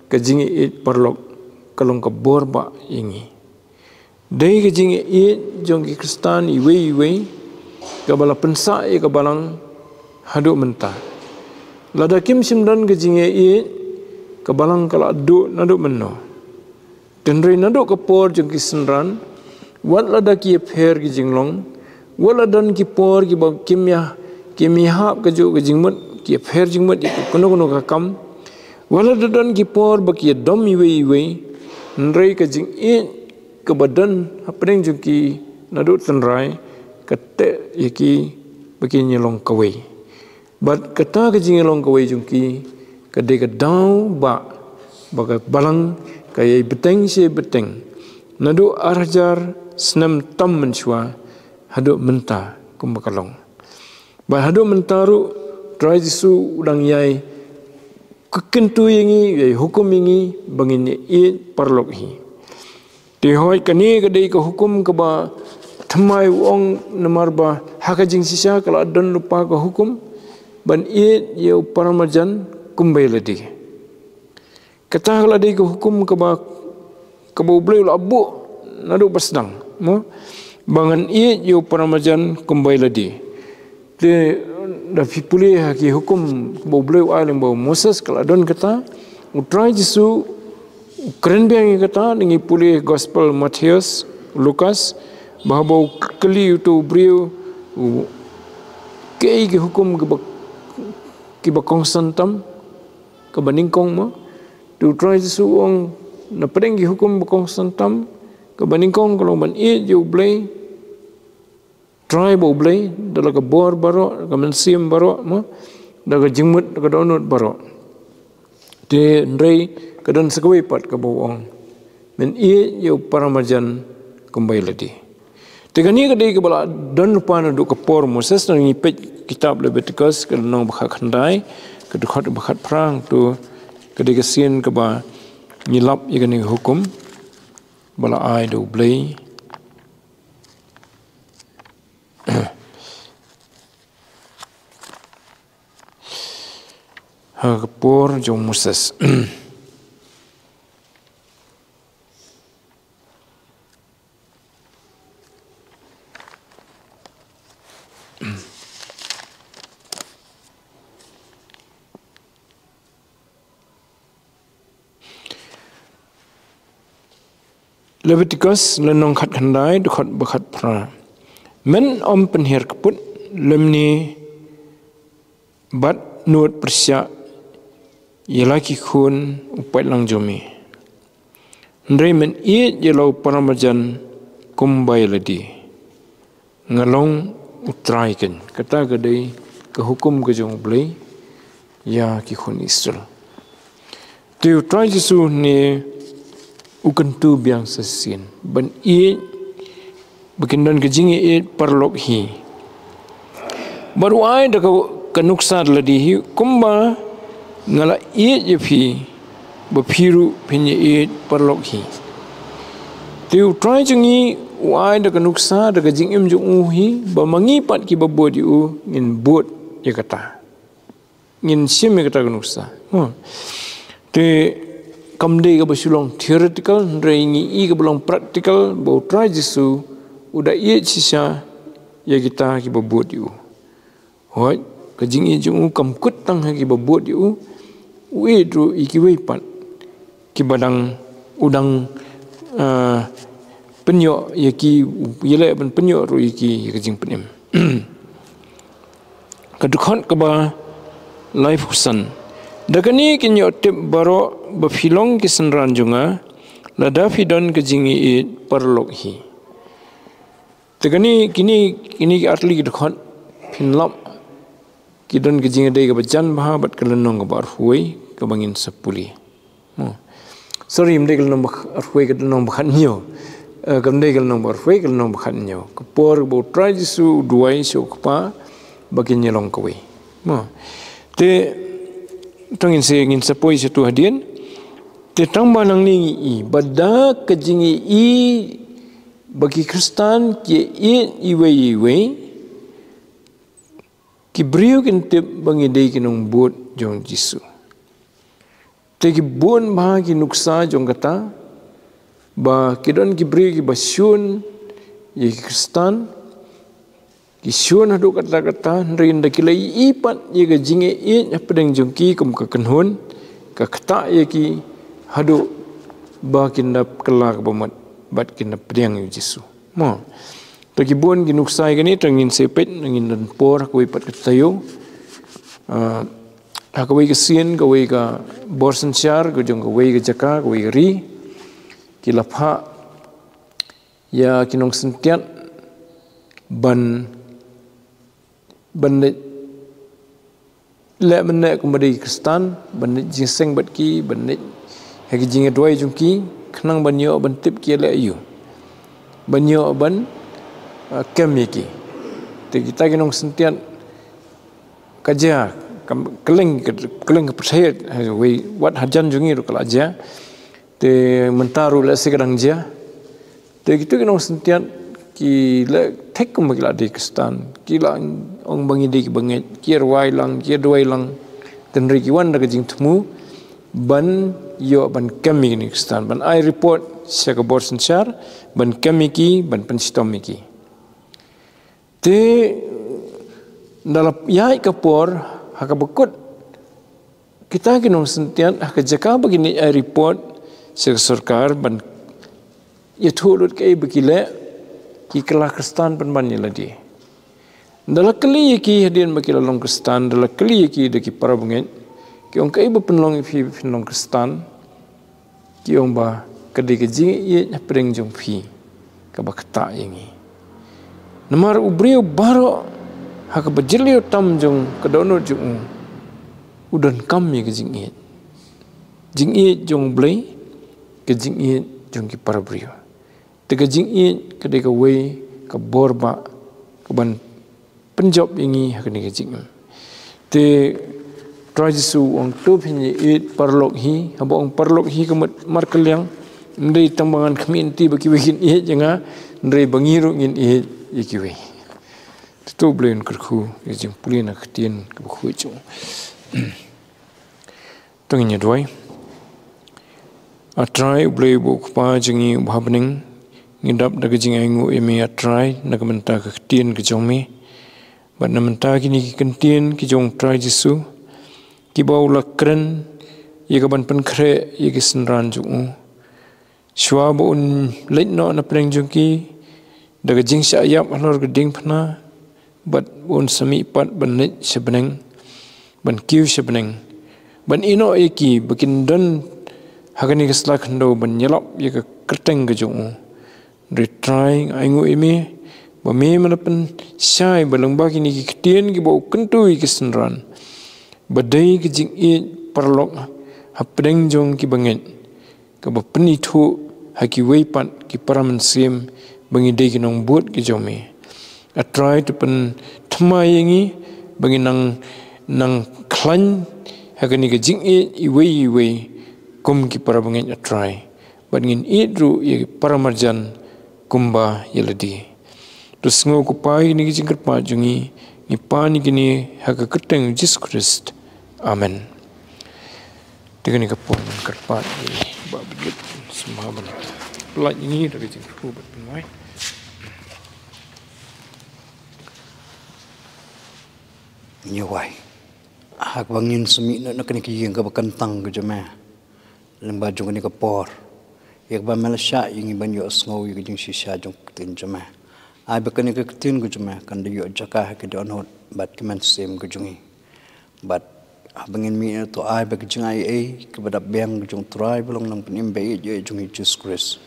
ka jingïaieit paralok ka long ka bor ba ïa ngi. Dei ka jingïaieit jong ki Khristan iwei iwei, kaba la pynsah ïa ka balang haduh mynta. Lada kim shym don ka jingïaieit, ka balang ka la duh naduh mynno. Hynrei naduh ka por jong ki synran, wat lada ki ïapher ki jinglong, wat la don ki por kiba kim ïa, kim ïahap kajuh ka jingmut, ki ïapher jingmut ïa kano kano ka kam, wat lada don ki por ba ki ïadom iwei iwei, hynrei ka jingïeit kaba don hapdeng jong ki naduh tynrai, ka teh ïa ki ba kin ïalong kawei. Bad kata ka jingïalong kawei jong ki, ka dei ka daw ba, ba ka balang ka ïai bteng shi bteng. Naduh ar hajar snem tam mynshuwa, haduh mynta kumba ka long. Bad haduh mynta ruh, Trai Jisu u dang ïai kyntu ïa ngi, ïai hukum ïa ngi, ba ngin ïaieit paralok hi. Te hooid kane ka dei ka hukum kaba thymmai u ong namar ba ha ka jingshisha ka la don lypa ka hukum ban ïeit ïa u paramarjan kumba ïa lade. Kata ka la dei ka hukum kaba, kaba U Blei u la buh naduh ba sdang. Mo? Ba ngan ïeit ïa u paramarjan kumba ïa lade. Te da phi pule ha ki hukum ba U Blei u ai lyngba u Moses ka la don kata. U Trai Jisu u kren biang ïa kata, da ngi pule Gospel Mathaios, Lukas, ba haba u kylli uto u briew, u, kaei ki hukum kiba, kiba kongsan tam, kaba nyngkong mo. Te u Trai Jisu u ong, na pdeng ki hukum ba kongsan tam, kaba nyngkong ka long ban ïeit ïa U Blei, Trai ba U Blei, da la ka bor baroh, da ka mynsiem baroh, mo, da ka jingmut, da ka dohnud baroh. Te hynrei ka don sa kawei pat kaba u ong, men ïeit ïa u paramarjan kumba ïa lade. Te kane ka dei kaba la don lypa naduh ka por Moses, lada ngi peit kitab Leviticus, ka lynnong ba khatkhyndai, ka dkhot ba khatphra, to Ka dei ka sien kaba ngi lap ïa kane ka hukum ba la ai da U Blei ha ka por jong u Moses. Leviticus lynnong khatkhyndai, dkhot ba khatphra. Men ym pynhiar kput lymne bad nud pyrshah ïa la ki khun u paidlang jong me. Hynrei men ïeit ïa la u para marjan kumba ïa lade. Nga long U Trai keiñ. Kata ka dei ka hukum ka jong U Blei ïa ki khun Israel. Te U Trai Jisu ne u kyntu biang sa shisien ban ïeit ba kin don ka jingïeit paralok hi. Bad u ai da ka, ka nuksa da lade hi, kumba nga la ïeit ïa phi, ba phi ruh phin ïa ïeit paralok hi. Te U Trai jong ngi u ai da ka nuksa, da ka jingim jong u hi, ba ma ngi pat kiba bud ïa u ngin bud ïa kata. Ngin shim ïa kata ka nuksa. Hmm. Te kam dei kaba shu long theoretical, hynrei ngi i kaba long practical, ba U Trai Jisu u da ïeit shisha ïa kita kiba bud ïa u. Hooid, ka jingïeit jong u kam kut tang ha kiba bud ïa u, u ïeit ruh ïa kiwei pat kiba dang, u dang, ah, pynïoh ïa ki, u ïaleh ban pynïoh ruh ïa ki ïa ka jingpynim. Ka dkhot kaba laiphew san. Da kane kin ïoh tip baroh ba phi long ki synran jong nga, lada phi don ka jingïeit paralok hi. Te kane, kine, kine ki artylli ki dkhot phin lap ki don ka jingïadei kaba jan bha bad ka lynnong kaba arphew wei kaba ngin sa pule. Hmm. Sorry, ym dei ka lynnong ba kh-, arphew wei, ka lynnong ba khathynñiew. Eh, kam dei ka lynnong ba arphew wei, ka lynnong ba khathynñiew. Ka por ba U Trai Jisu u duwai sha u Kpa ba kin ïalong kawei. Hmm. Te to ngin sa, ngin sa poi sha tu hadien. Te tang ba nangne ngi i ba da ka jingïeit ba ki Khristan ki ïeit iwei iwei, ki briew kin tip ba ngi dei ki nongbud jong U Jisu. Te ki bun bha ki nuksa jong kata, ba ki don ki briew kiba shun ïa ki Khristan, ki shun haduh katta katta, hynrei ynda ki la ïohi pat ïa ka jingïeit hapdeng jong ki kum ka kynhun, ka ktah ïa ki haduh ba kin da kylla kaba mut bad kin da pdiang ïa U Jisu. Mo. To ki bun ki nuksa ïa kane, to ngin sa peit, ngin don por ha kawei pat ka taïew. Ah, ha kawei ka sien, kawei ka bor synshar, ka jong kawei ka jaka, kawei ka ri, ki la phah ïa ki nongsyntiat ban, ban leit leh mynne kumba dei Khristan, ban leit jingïaseng bad ki, ban leit ha ki jingïaduwai jong ki, khnang ban ïoh ban tip ki ïaleh aïu, ban ïoh ban, ah, kem ïa ki. Te kita ki nongsyntiat ka jia, ka kylleng, ka kylleng ka pyrthei, ha, wei, wat hajan jong ngi ruh ka la jia. Te mynta ruh lehse ka dang jia. Te kito ki nongsyntiat ki la thik kumba ki la dei Khristan, ki la ong ba ngi dei ki bangeit, ki rwai lang, ki duwai lang. Te hynrei ki wan da ka jingthmu ban ïoh ban kem ïa kine ki Khristan, ban ai report sha ka bor synshar, ban kem ïa ki, ban pynshitom ïa ki. Te ynda la ïaid ka por, ha kaba kut kita ki nongsyntiat, ha ka jaka ba kin ai report sha ka sorkar ban ïathuh lut kaei ba ki leh, ki kylla Khristan pynban ïa lade. Ynda la kylli ïa ki hadien ba ki la long Khristan, ynda la kylli ïa ki da ki para bangeit, ki ong kaei ba pynlong ïa phi ba phin long Khristan. Ki ong ba ka dei ka jingïeit hapdeng jong phi kaba ktah ïa ngi. Namar u briew baroh ha kaba jylliew tam jong ka dohnud jong u, u donkam ïa ka jingïeit. Jingïeit jong U Blei, ka jingïeit jong ki para briew. Te ka jingïeit ka dei kawei ka bor ba kaban pynjop ïa ngi ha kane ka jingim. Te Trai Jisu u ong, to phin ïa ïeit paralok hi. Haba u ong paralok hi ka mut markylliang, ym dei tang ba ngan khmih lynti ba kiwei kin ïeit ïa nga, hynrei ba ngi ruh ngin ïeit ïa kiwei. To, to U Blei un kyrkhu ïa ka jingpule na ka ktien kaba khuid jong u. To ngin ïa duwai. A Trai U Blei uba u Kpa jong ngi uba ha bneng, ngi dap da ka jingainguh ïa me A Trai na ka bynta ka ktien ka jong me. Bad na ka bynta kine ki kyntien ki jong U Trai Jisu, kiba u la kren ïa ka ban pynkhreh ïa ki synran jong u. Shuwa ba un leit noh na pdeng jong ki da ka jingshah ïap halor ka diengphna, bad ba un sa mih pat ban leit sha bneng, ban kiew sha bneng, ban ïehnoh ïa ki ba kin don ha kane ka sla khyndew ban ïalap ïa ka kyrteng ka jong u. Hynrei Trai, nga ainguh ïa me ba me me la pynshai ba lyngba kine ki ktien kiba u kyntu ïa ki synran, ba dei ka jingïeit paralok ha pdeng jong ki bangeit, kaba pynithuh ha kiwei pat ki para mynsiem ba ngi dei ki nongbud ki jong me. A Trai, to pynthymmai ïa ngi ba ngin nang, nang khlaiñ ha kane ka jingïeit iwei iwei kum ki para bangeit A Trai. Bad ngin ïeit ruh ïa ki para marjan kumba ïa lade. To sngew ko Pa ïa kine ki jingkyrpad jong ngi, ngi pan ïa kine ha ka kyrteng U Jisu Khrist. Amen. Te kane ka por ngan kyrpad ïa i Bah Bidit sumar ban pynlait ïa ngi da ka jingkyrkhu bad pynwai. Ngin ïa wai. Ha kaba ngin sa mih noh na kane ka ïing kaba kyntang ka jong me lyngba jong kane ka por, ïa kaba me la shah ïa ngi ban ïohsngew ïa ka jingshisha jong ka ktien jong me. Ai ba kane ka ktien ka jong me kan da ïoh jaka ha ki dohnud bad ki mynsiem ka jong ngi. Bad haba ngin mih noh, to ai ba ka jingaiei kaba dap biang ka jong U Trai ba long Nongpynim ba ïeit jong ngi Jisu Khrist,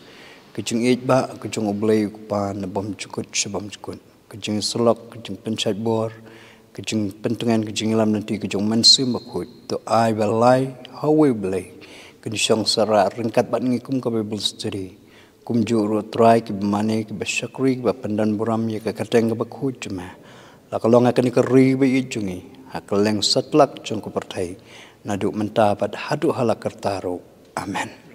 ka jingïeit Bah ka jong U Blei U Kpa na bymjukut sha bymjukut, ka jingïasyllok, ka jingpynshait bor, ka jingpyntngen, ka jingïalam lynti ka jong U Mynsiem Bakhuid, to ai ba lai ha uwei U Blei kin shong sah ryngkat bad ngi kum ka Bible study. Kumjuh ruh Trai, kiba mane, kiba shakri, kiba pyndonburom ïa ka kyrteng kaba khuid jong me, la ka long ha kane ka ri ba ïeit jong ngi, ha kylleng satlak jong ka pyrthei, naduh mynta bad haduh hala karta ruh. Amen.